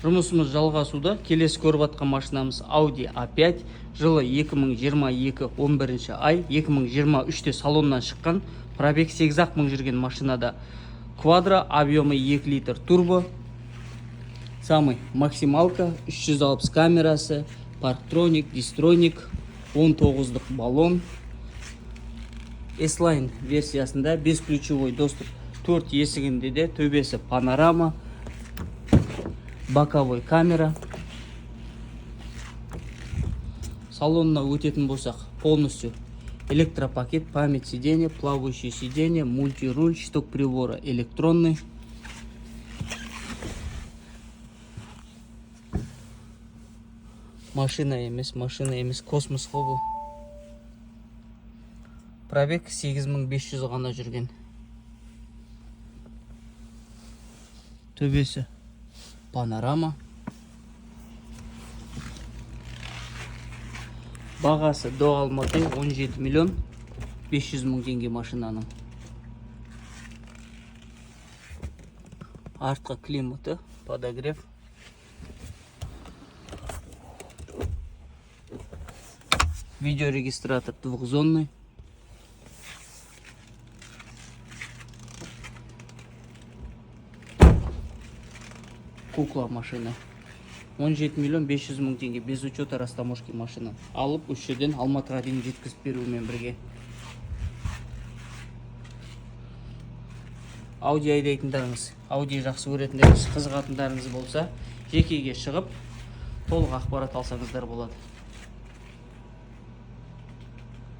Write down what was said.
Жұмысымыз жалғасуда. Келесі көріп жатқан машинамыз Audi A5, жылы 2022, 11 ай, 2023-те салоннан шыққан, пробег 8 мың жүрген машинада. Квадро, объемы 2 литр, турбо, самый максималка, 360 камерасы, парктроник, дистроник, 19-дық баллон, S-Line версиясында, бесключевой доступ төрт есігінде де, төбесі панорама, боковой камера. Салонына өтетін болсақ, полностью электропакет, память сиденья, плавающее сиденье, мультируль, щиток прибора электронный. Машина емес, машина емес, космос қой бұл. Пробег 8500 ғана жүрген. Төбесі панорама. Бағасы до Алматы 17 миллион 500 мың теңге машинаның. Артқы климаты, подогрев. Видеорегистратор двухзонный. Кукла машина. 17 миллион 500 мың теңге без учета растаможки машина. Алып, осы жерден Алматыға дейін жеткізіп берумен бірге. Ауди айдайтындарыңыз, Ауди жақсы көретіндеріңіз, қызығатындарыңыз болса, жекеге шығып, толық ақпарат алсаңыздар болады.